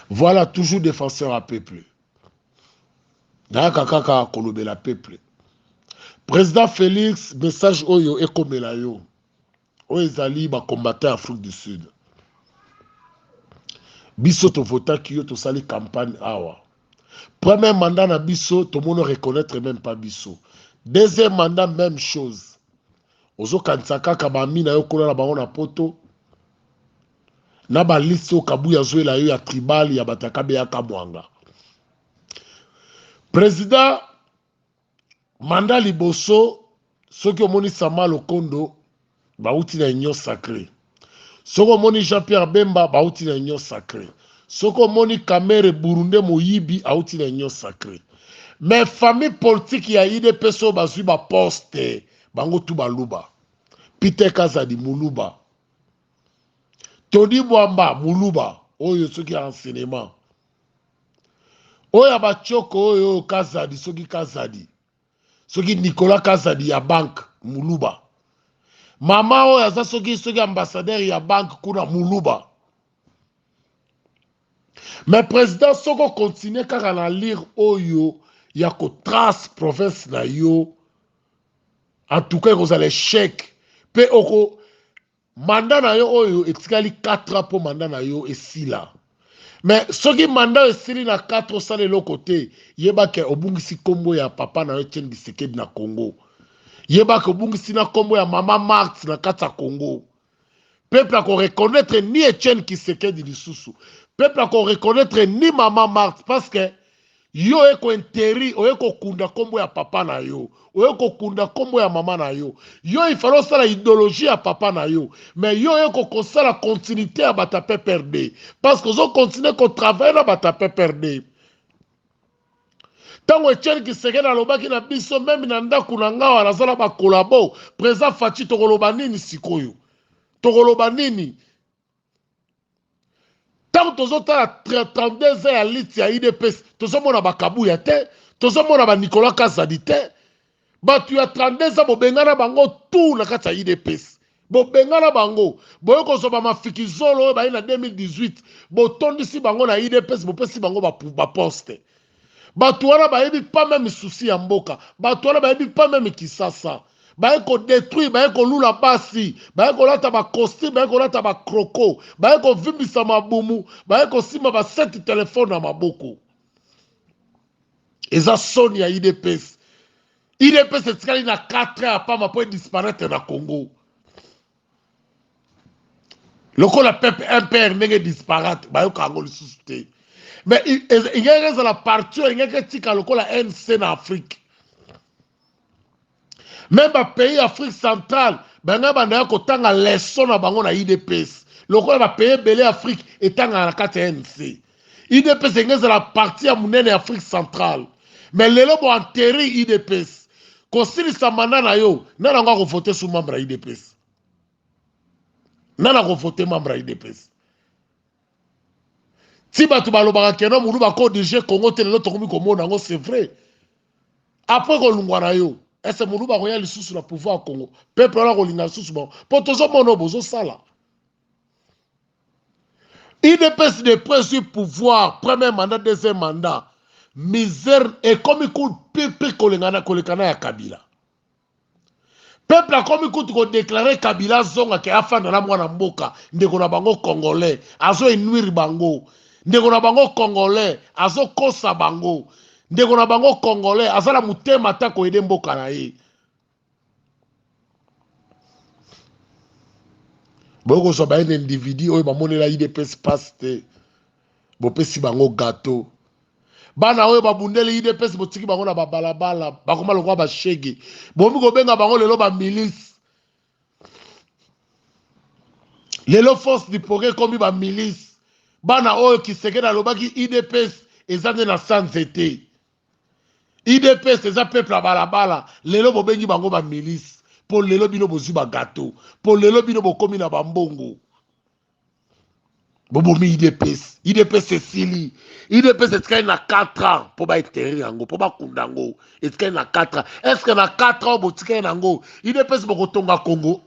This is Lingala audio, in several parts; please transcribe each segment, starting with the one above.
Voilà, toujours défenseur à peuple. Nayaka kaka kolobela peuple. Président Félix, message oyo ekomela yo. Oyo ezali ba combattants ya Afrique du Sud. Biso tovotaki yo, tosali campagne awa. Premier mandat na biso, tomoni reconnaître même pas biso. Deuxième mandat, même chose. Ozokanisa kaka bami na yo kuna na bango na poto na baliste oyo Kabuya azoyela yo ya tribal ya bato ya Kabeya Kamwanga. Président, mandat liboso, soki omoni Sama Lokondo, bauti na Union Sacrée. Soki omoni Jean-Pierre Bemba, bauti na Union Sacrée. Soki omoni Kamerhe, Burundais moyibi, auti na Union Sacrée. Mais famille politique ya UDPS oyo bazwi baposte, bango tu baluba. Peter Kazadi muluba, Tony Mwamba muluba, oyo soki ya enseignement, oyo ya batioko, oyo Kazadi, soki Kazadi, soki Nicolas Kazadi ya banque, muluba. Mama oyo aza soki ambassadeur ya banque kuna, muluba. Mais président, soki okontinue kaka na lire oyo ya kotrace province na yo, en tout cas ekozala échec. Mpe oko mandat na yo oyo etikali 4 ans mpo mandat na yo esila. Mais soki mandat oyo esili na 4, osala eloko te, yebake obungisi nkombo ya papa na yo Etienne Tshisekedi na Congo, yebake obungisi na nkombo ya mama Marthe na kati ya Congo. Peuple akoreconnaître ni Etienne Tshisekedi lisusu, peuple akoreconnaître ni mama Marthe, parce que yo oye koenterrer, oye kokunda nkombo ya papa na yo, oye kokunda nkombo ya mama na yo. Yo ifale osala idéologie ya papa na yo, mais yo oye kokosala continuité ya bato ya PPRD, parce que ozokontinue kotravaille na bato ya PPRD. Ntango Etienne Tshisekedi alobaki na biso, même na ndako na nga wana naza na bacollabo. Président Fatshi, tokoloba nini sikoyo? Tokoloba nini ntango tozotala 32 ans ya lutte ya UDPS? Tozomona bakabuya te, tozomona baNicolas Kazadi te. Bato ya 32 ans, bobengana bango tu na kati ya UDPS, bobengana bango. Boye kozwa bamafikizolo oyo baye na 2018, botondisi bango na UDPS, bopesi bango baposte. Bato wana bayebi pas même souci ya mboka, bato wana bayebi pas même Kisasa. Baye kodétruire, baye kolula basi, baye kolata bacostume, baye kolata bacroco, baye kovimbisa mabumu, baye kosimba basete telefone na maboko. Eza soni ya UDPS. UDPS etikali na 4 ans ya pamba mpo edisparaître na Congo lokola pepe MPR ndenge disparaître, bayoka yango lisusu te. Mais ingeki ezala parti oyo ingeki etika lokola NC na Afrique, même bapays Afrique centrale bangai bandaya kotanga leçon na bango na UDPS, lokola bapays ebele Afrique etangaka na kati ya NC. UDPS enge ezala parti ya monene ya Afrique centrale, mais lelo boenterrer UDPS. Kosilisa mandat na yo, nani yango akovote su membre ya UDPS? Nani akovote membre ya UDPS? Ti bato balobaka keno mulu bakodirige Congo te, lelo tokomi komona yango, c'est vrai. Après kolungwa na yo, ese mulu bakoya lisusu na pouvoir ya Congo? Peuple wana kolinga lisusu bango? Mpo tozomona oyo bozosala. UDPS depuis sur pouvoir, premier mandat, deuxième mandat, misère ekomi kupipi kolekana ya Kabila. Peuple akomi kutu kodéclarer Kabila azonga, ke afanda na mwana mboka. Ndeko na bango congolais azoenuire bango, ndeko na bango congolais azokosa bango, ndeko na bango congolais aza na motema ata koaider mboka na ye. Boye kozwa bayene individu oyo bamonela UDPS passe te, bopesi bango gâteau. Bana oyo babundeli UDPS, botiki bango na babalabala, bakoma lokola bashege. Bomi kobenga bango lelo bamilice. Lelo Force du progrès ekomi bamilice. Bana oyo Tshisekedi alobaki UDPS eza nde na sa nzete, UDPS eza peuple ya balabala, lelo bobengi bango bamilice. Mpo lelo bino bozwi bagâteau, mpo lelo bino bokomi na bambongo, bobomi UDPS. UDPS esili. UDPS etikali na 4 ans mpo baenterrer yango, mpo bakunda yango. Etikali na 4 ans. Est ce que na 4 ans botikali na yango, UDPS bokotonga Congo?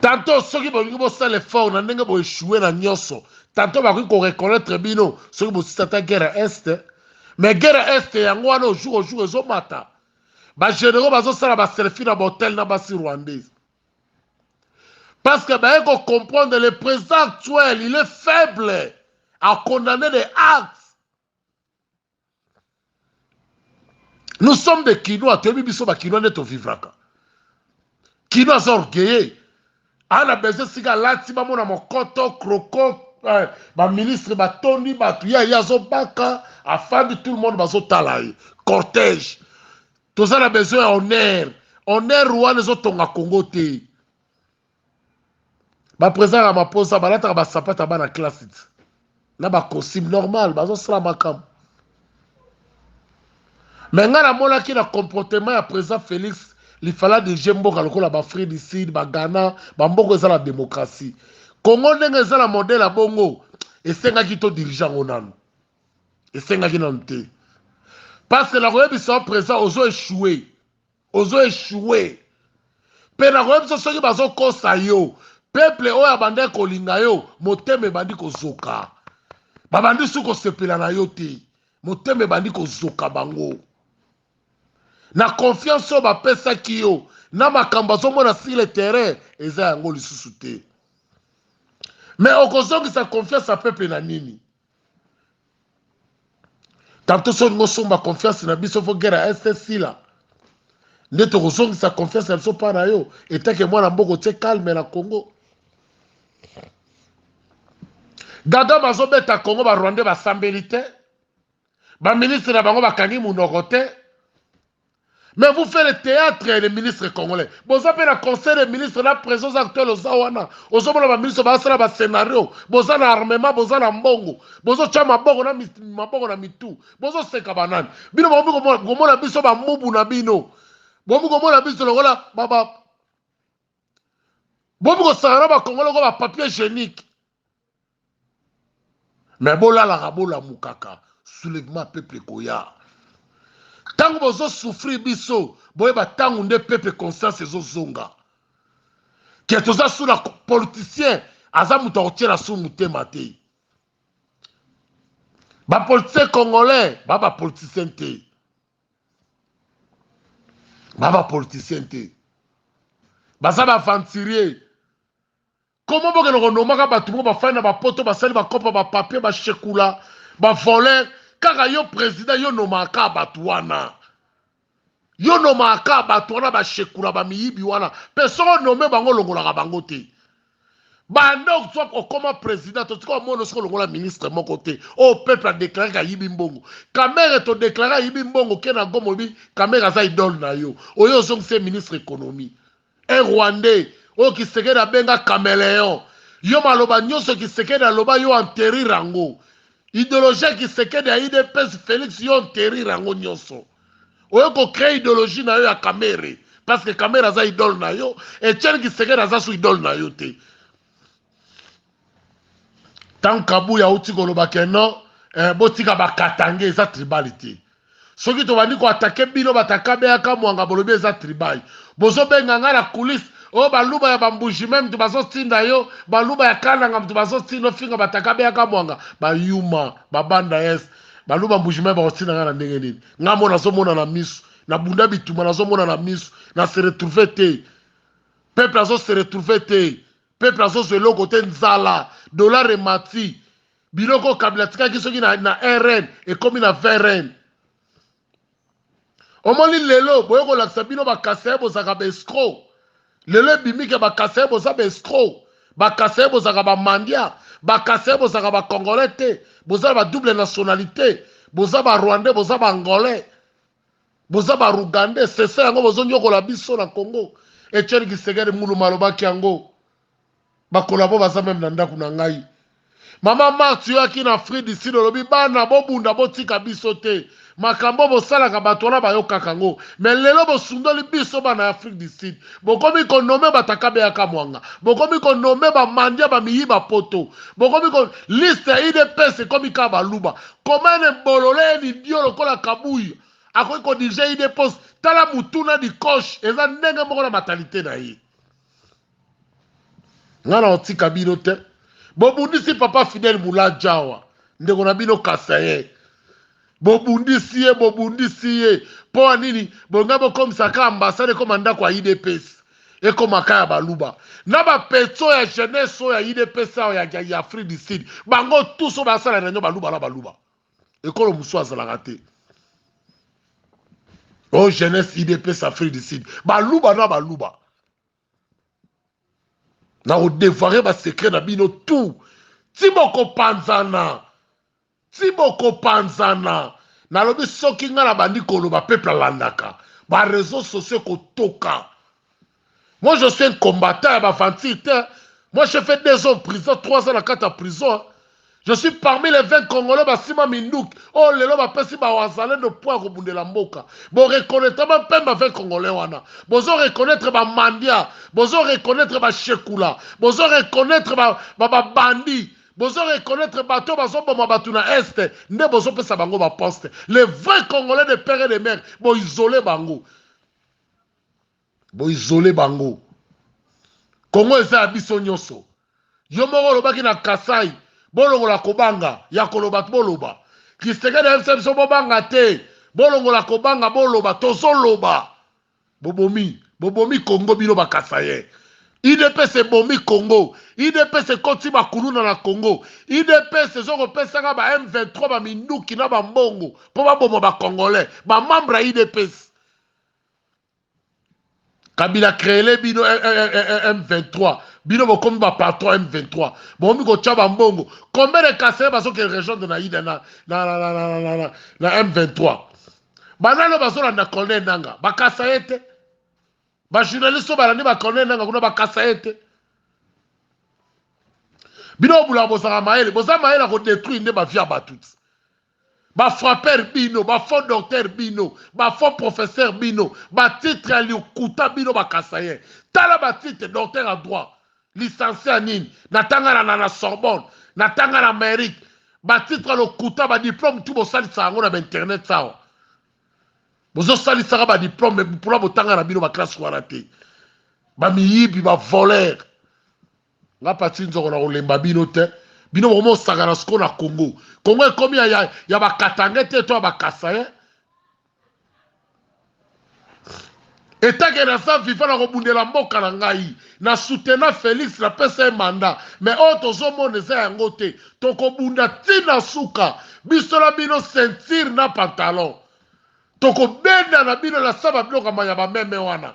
Tantot soki bolingi bosala effort na ndenge bo echoue na nyonso, tantot bakoki ko reconnaitre bino soki bosisi ata guerre ya Est. Mais guerre ya Est yango wana au jour au jour ezomata. Ba generaux bazosala ba selfie na ba hotel na basi rwandaise. Parce que baye ko comprendre le président actuel, il est faible à condamner des actes. Nous sommes des Kinois, toyebi biso ba Kinois nde tovivraka. Kinois aza orgueilleux. Ana besoin sika alati bamona mokoto, croco, eh, ba ministre batondi bato ye aye azobaka afandi tout le monde bazotala ye cortège. Toza na besoin ya honneur. Honneur wana ezotonga Congo te. Ba president ya maposa balataka ba sapata bana classe ti na ba costume normal bazosala makambo. Mais ngai namonaki na comportement ya president Felix lifala dirige mboka lokola ba Afrique du Sud, ba Ghana, ba mboka eza na démocratie. Congo ndenge eza na modèle ya bongo esengaki to dirige yango nanu. Esengaki nanu te. Parce que nakoyebisa yo president ozo échouer. Ozo echoue pe nakoyebisa soki bazokosa yo peuple oyo abandaki kolinga yo motema ebandi kozoka babandi su kosepela na yo te motema ebandi kozoka bango na confiance oyo bapesaki yo na makambo azomona sur le terrain eza yango lisusu te mais okozongisa confiance ya peuple na nini Tanto soki olingi osomba confiance na biso fo guerre ya est esila nde tokozongisa confiance na biso mpa na yo etake mwana mboka otie calme na Congo. Kagame azobeta Congo, ba Rwandais basambeli te, ba ministre na bango bakangi munoko te. Mais vous faites le théâtre les ministres congolais. Boza pe na conseil des ministres na présence actuelle oza wana. Ozomona ba ministres basala ba scénario. Boza na armement, boza na mbongo. Bozo tia maboko na maboko na mitu. Bozo seka banani. Bino bokomi komona biso ba mubu na bino. Bokomi komona biso lokola ba ba Bokomi kosaka na ba congolais lokola ba papier hygiénique. Mais bolalaka bolamukaka soulèvement peuple ekoya. Tango bozo souffrir biso boyeba tango nde peuple conscience ezozonga. Ke toza sous na politicien aza moto akotiela sous motema te. Ba politiciens congolais ba ba politiciens te. Ba ba politiciens te. Baza ba aventuriers. Comment bokende konomaka bato moko bafandi na bapoto basali bakopa ba papier ba shekula ba voleur kaka yo president yo nomaka kaka bato wana yo nomaka kaka bato wana ba shekula ba miyibi wana pe soki onome bango olongolaka bango te banda ozwa okoma president totika omona soki olongola ministre moko te oyo peuple adeklare ayibi mbongo kamere todeklare ayibi mbongo ke na goma oyebi kamere aza idole na yo oyo ozongisi ye ministre économie Un rwandais oyo kisekedi abenga cameleon yo maloba nyoso kisekedi aloba yo enterrir yango ideologie ya kisekedi ya udps felix yo enterrir yango nyoso oye ko créer ideologie na yo ya kamere parce que kamere aza idole na yo Etienne kisekedi aza su idole na yo te Tant Kabuya auti koloba ke non eh, botika bakatange eza tribal te. Soki tobandi ko attaquer bino bataka beyaka mwanga bolobi eza tribal. Bozobenga nga na coulisse oyo oh, baluba ya bambuji meme mutu bazotinda yo baluba ya kananga mutu bazotinda ofinga bataka beyaka mwanga bayuma babanda es baluba mbuji meme bakotinda nga na ndenge nini nga mo nazomona na misu nabunda bitumba nazomona na misu na se retrouver te peuple azo se retrouver te Peuple azozwa eloko te nzala dollar emati biloko oyo kabila atikaki soki na, na rn ekomi na 20 rn omoni lelo boye kolakisa bino bakasaye bozalaka ba escroc lelo ebimi ke bakasaye boza ba escroc bakasaye bozalaka bamandia bakasaye bozalaka bacongolais te boza na ba double nationalité boza ba rwandais boza ba angolais Boza ba rugandais c'est ça yango bozo nyokola biso na Congo. Etienne Kisekedi Muluma alobaki yango. Ba collabo baza meme na ndaku na ngai. Mama Marthe yo yaki na Afrique du Sud olobi bana bobunda botika biso te. Makambo bosalaka bato wana bayokaka yango. Mais lelo bosundoli biso bana ya Afrique du Sud. Bokomi ko nommer bato ya Kabeya Kamwanga. Bokomi ko nommer ba mandia ba miyiba poto. Bokomi ko liste ya UDPS ekomi kaka baluba. Comment un bolole un idiot lokola Kabuya akoki ko diriger UDPS? Tala mutu na dikoche eza ndenge moko na matalite na ye. Nga na otika bino te. Bobundisi papa Fidel Mulaja awa, ndeko na bino Kasaye. Bobundisi ye, bobundisi ye. Mpo ya nini? Bonga bokomisa ka ambassade ekoma ndako ya UDPS. Ekoma ka ya baluba. Na ba petso ya jeunesse oyo ya UDPS awa ya, ya, ya Afrique du Sud. Bango tous oyo basala réunion baluba na baluba. Ekolo mosusu azalaka te. Oyo jeunesse UDPS Afrique du Sud. Baluba na baluba. Na ko devoirer ba secret na bino tout. Ti bokopanzana. Ti bokopanzana. Nalobi soki nga na bandi koloba peuple alandaka. Ba réseaux sociaux ekotoka. Moi je suis un combattant ya ba aventure te. Moi j'ai fait 2 ans en prison, 3 ans na kati ya prison. Je suis parmi les 20 Congolais basima minduki. Oh lelo bapesi ba wazalendo po ya kobundela mboka. Bo reconnaître ba pemba 20 Congolais wana. Bozo reconnaître ba mandia, bozo reconnaître ba shekula, bozo reconnaître ba ba, ba bandits. Bozo reconnaître bato bazo boma bato na est nde bozo pesa bango ba poste. Les vrais Congolais de père et de mère bo isoler bango. Bo isoler bango. Congo eza ya biso nyonso. Yo moko olobaki na Kasai, bolongola kobanga ya koloba boloba. Tshisekedi ayebisa biso bobanga te, bolongola kobanga boloba, tozoloba. Bobomi, bobomi Congo bino ba Kasaïens. UDPS ebomi Congo. UDPS ekoti ba kuluna na Congo. UDPS ezo kopesaka ba M23 ba minduki na ba mbongo po baboma ba Congolais, ba membre ya UDPS. Kabila créele bino M23 bino bokomi ba patron M23 bokomi kotya ba mbongo combien de Kasaïens bazokende rejoindre na ida na, na, na, na, na, na, na, na M23 banano bazolanda Corneille Nanga ba Kasaïens te ba journaliste oyo balandi ba Corneille Nanga kuna ba Kasaïens te bino bobulaka bozalaka mayele boza mayele ya kodetruire nde bavie ya bato ti Ba frappeur bino, ba faux docteur bino, ba faux professeur bino, ba titre ya lokuta bino ba kasaïens. Tala ba titre docteur en droit, licencié ya nini, natanga na, na, na Sorbonne, natanga na Amérique. Ba titre ya lokuta, ba diplôme tout bosalisa yango na ba internet awa. Bozosalisaka ba diplôme mpona botanga na bino ba classe wana te. Ba miyibi, ba voleurs. Nga Paty Nzoko na kolemba bino te. Bino bokomi osakana sikoyo na Congo. Congo ekomi ya, ya, ya ba Katangais te to ya ba Kasaïens. Etake naza vivant na kobundela mboka na ngai. Na soutena Felix na pesa ye mandat. Mais oyo tozomona eza yango te. Tokobunda ti na suka. Biso na bino ceinture na pantalon. Tokobenda na bino na saba biloko ya ba meme wana.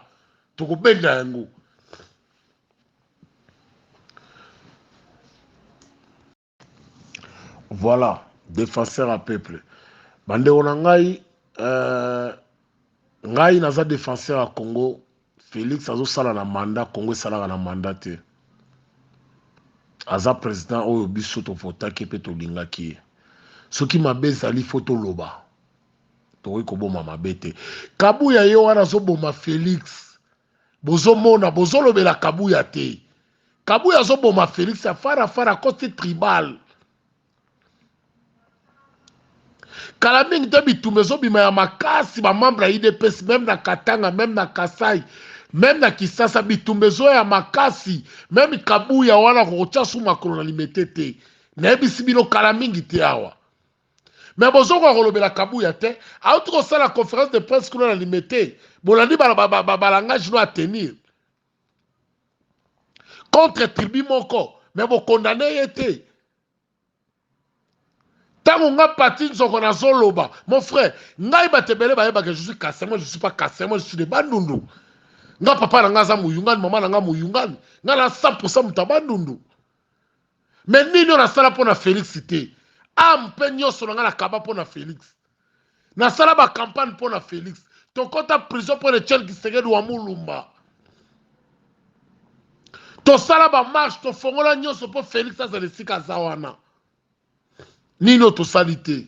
Tokobenda yango. Voilà, défenseur ya peuple. Bandeko na ngai, euh, ngai naza défenseur ya Congo. Felix azosala na mandat, Congo esalaka na mandat te. Aza président oyo biso tovotaki mpe tolingaki ye. Soki mabe ezali fo toloba. Tokoki koboma mabe te. Kabuya ye wana azoboma Felix. Bozo mona bozo lobela kabuya te kabuya azo boma Felix ya fara fara akoti tribal kala mingi te bitumba ezobima ya makasi ba membre ya udps meme na Katanga meme na Kasai meme na Kisasa bitumba ezoya ya makasi meme kabuya wana akokotia su makolo na limete te nayebisi bino kala mingi te awa Mais bozokoka kolobela Kabuya te. Auti kosala conférence de presse kuna na Limete. Bolandi ba, ba, ba, ba, ba langage no à tenir. Contre tribu moko, mais bo condamner ye te. Tango nga Paty Nzoko nazoloba, mon frère, ngai bato ebele bayebaka je suis Kassai, moi je suis pas Kassai, moi je suis de Bandundu. Nga papa na nga aza Muyungani, mama na nga Muyungani. Nga na 100% moto ya Bandundu. Mais nini oyo nasala mpo na Felix te? Ame mpe nyonso na ngai nakaba mpo na Felix. Nasala ba campagne mpo na Felix. Tokota prison mpo na Etienne Tshisekedi wa Mulumba. Tosala ba marche, tofongola nyonso mpo Felix azala esika aza wana. Nini oyo tosali te?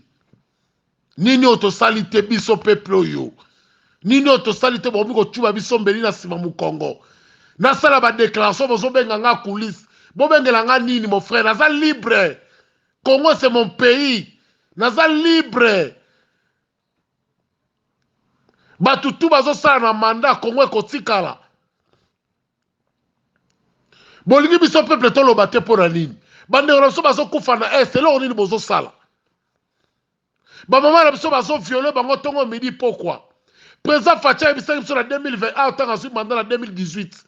Nini oyo tosali te biso peuple oyo? Nini oyo tosali te bokomi kotuba biso mbeli na sima mukongo? Nasala ba declaration bozobenga nga coulisse. Bobengela nga nini mon frère? Naza libre. Congo c'est mon pays. Naza libre. Bato tu bazosala na mandat Congo ekotikala. Bolingi biso peuple toloba te mpo na nini? Bandeko na biso bazokufa na est, eloko nini bozosala? Bamama na biso bazoviole bango ntongo midi pokwa. Président Fatshi ayebisaki biso na 2021 ntango azwi mandat na 2018,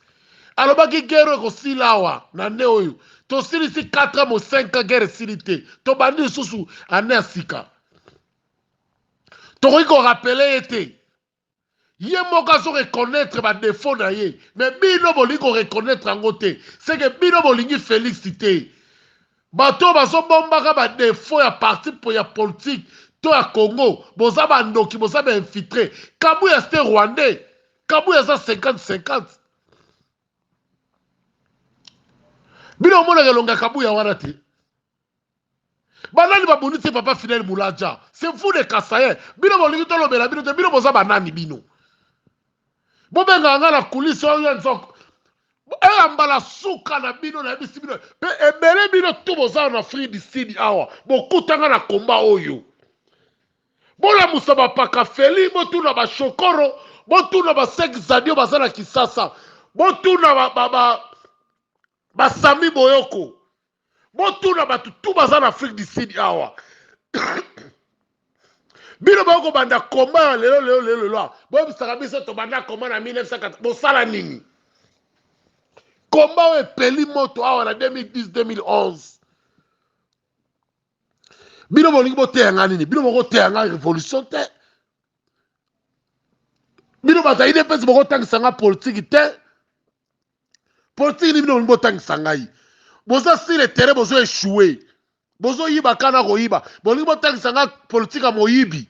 alobaki guerre oyo ekosila awa na nde oyo tosilisi 4 ans mo 5 ans, guerre esili te, tobandi lisusu année ya sika. Tokoki korappeler ye te, ye moko azo reconnaître ba défaut na ye, mais bino bolingi koreconnaître yango te. C'est que bino bolingi Félix te. Bato oyo bazobombaka ba défaut ya parti ya politique to ya Congo, boza bandoki, boza bainfiltré. Kabuya, c'était rwandais. Kabuya aza 50-50. Bino omonaka elonga Kabuya wana te. Banani babundisi papa Fidèle Mulaja? C'est vous les Kasaïens. Bino bolingi tolobela bino te. Bino boza banani? Bino bobengaka nga na coulisse oyo nzoko eya mbala suka na bino. Nayebisi bino mpe ebele, bino tu boza na Afrique du Sud awa, bokutanga na komba oyo. Bolamusa bapaka feli, botuna bashokoro, botuna basek zadio baza na Kisasa, botuna basami boyoko, botuna bato tu baza na Afrique du Sud awa. Bino bakobanda komba ya lelo lelo lelo lelo, boyebisaka biso tobanda komba na 1904. Bosala nini? Komba oyo epeli moto awa na 2010, 2011. Bino bolingi boteya nga nini? Bino bokoteya nga révolution te. Bino bato ya UDPS bokotangisa nga politike te. Politike nini bino bolingi botangisa ngai? Boza sur le terrain, bozo échoué, bozoyiba kana koyiba. Bolingi botangisa nga politike ya moyibi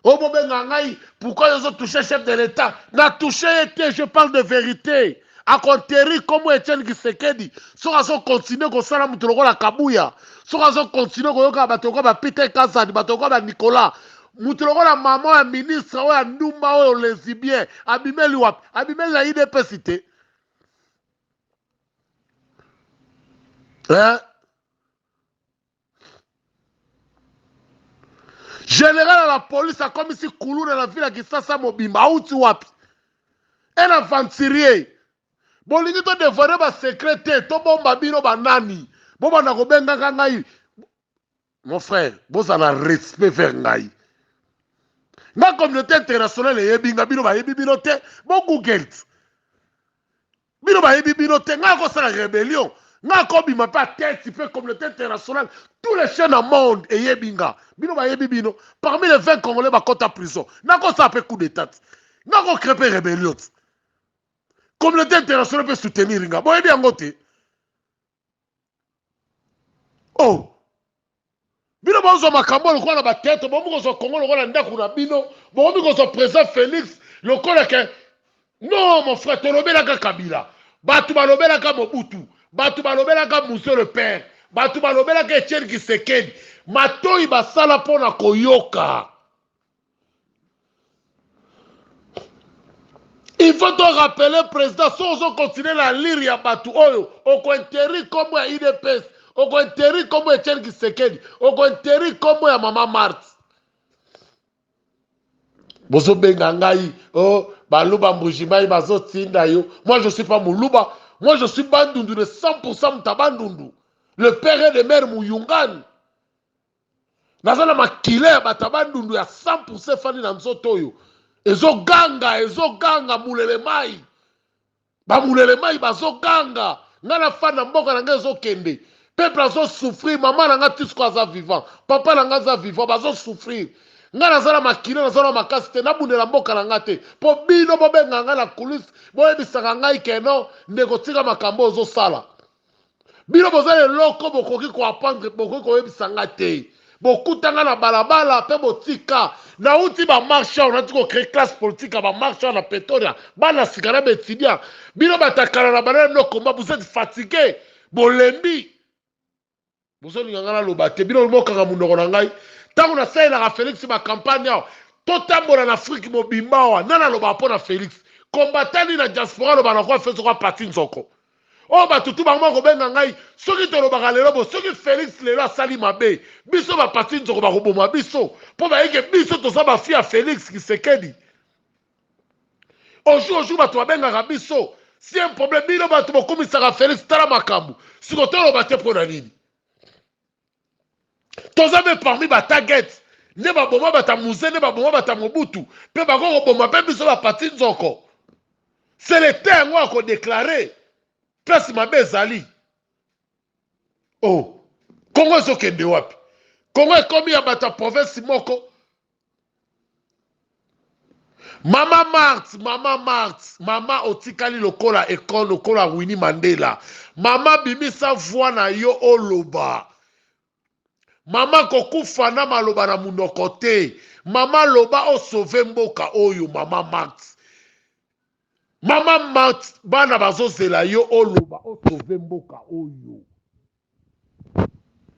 oyo bobenga ngai? Pourquoi ozotouche chef de l'État? Na touche ye te, je parle de vérité. Akonteri kombo Etienne Tshisekedi soki azokontinue kosala moto lokola Kabuya, soki azokontinue koyoka bato lokola bapeter Kazadi, bato lokola banicolas, moto lokola mama ya ministre oyo ya ndumba oyo lesbien. Abimeli wapi? Abimeli na UDPS te, eh? Général ya la police akomisi kuluna na ville ya Kisasa mobimba, auti wapi? Un aventurier. Bolingi todévoiler basecret te, tobomba bino banani? Bobanda kobengaka ngai mon frère, bozala respect vers ngai. Nga communauté internationale eyebi nga, bino bayebi bino te. Bogoogle, bino bayebi bino te. Ngai akosala rébellion, ngai akobima mpe ateti mpe communauté internationale, tous les chaînes na monde eyebi nga. Bino bayebi bino parmi les 20 Congolais bakɔta prison. Nakosala mpe coup d'état te, nga kocréer mpe rébellion te, communauté internationale mpe soutenir nga. Boyebi yango te. Oh, bino bozwa makambo lokola na batete, bokomi kozwa Kongo lokola ndako na bino, bokomi kozwa président Félix lokola ke non. Mon frère, tolobelaka Kabila, bato balobelaka Mobutu, bato balobelaka Mzee le père, bato balobelaka Etienne Tshisekedi. Matoi basala mpona koyoka. Il faut to rappeler président, soki ozokontinue na lire ya bato oyo, okointeri nkombo ya UDPS, okointeri nkombo ya Etienne Tshisekedi, okointeri nkombo ya mama Marthe. Bozobenga ngai oh, baluba Mbujimai bazotinda yo. Moi, je suis pas moluba. Moi, je suis Bandundu de 100%, moto Bandundu, le père et de mère muyungani. Naza na makila ya bato ya Bandundu ya 100%. Efandi na nzoto oyo, ezoganga, ezoganga mulele mai, bamulele mai bazoganga. Ngai nafanda, mboka na ngai ezokende, peuple azosouffrir. Mama na ngai tisco aza vivant, papa na ngai aza vivant, bazosouffrir. Ngai naza na makila, naza na makasi te nabundela mboka na ngai te mpo bino bobenga ngai na coulisse, boyebisaka ngai ke non, ndeko, tika makambo ozosala. Bino boza eloko bokoki koapprendre, bokoki koyebisa nga te. Bokutanga na balabala mpe botika. Nauti bamarche awa, nati kocréer classe politique ya bamarche awa na Pretoria, bana sika na baétudiant. Bino batakala na banana bino komba, vous êtes fatigué, bolembi, bozolinga ngai naloba te. Bino bokanga monoko na ngai. Ntango nasalelaka Félix bacampagne awa, totambola na Afrique mobimba awa, nani alobaka mpo na Félix? Kombatani na diaspora aloba na kwa Félix kwa pati nzoko oyo. Bato tu bango bakobenga ngai soki tolobaka lelo bo. Soki Félix lelo asali mabe, biso bapati nzoko bakoboma biso mpo bayeke biso toza bafi ya Félix Tshisekedi. Au jour au jour, bato babengaka biso. Si un problème, bino bato bokumisaka Félix, tala makambo siko toloba te mpo na nini? Toza mpe parmi batarget nde baboma bata Mzee, nde baboma bata Mobutu, mpe bako koboma mpe biso bapati nzoko. C'est le temps yango ya kodéclarer place mabe ezali. Oh, Kongo ezokende wapi? Kongo ekomi ya bato ya province moko. Mama Mart, mama Mart, mama otikali lokola ekole, lokola Winnie Mandela. Mama, bimisa voix na yo, oloba. Mama, kokufa na maloba na monoko te. Mama, loba, osauve mboka oyo. Mama Mart, mama Mart, bana bazozela yo, oloba, osauve mboka oyo.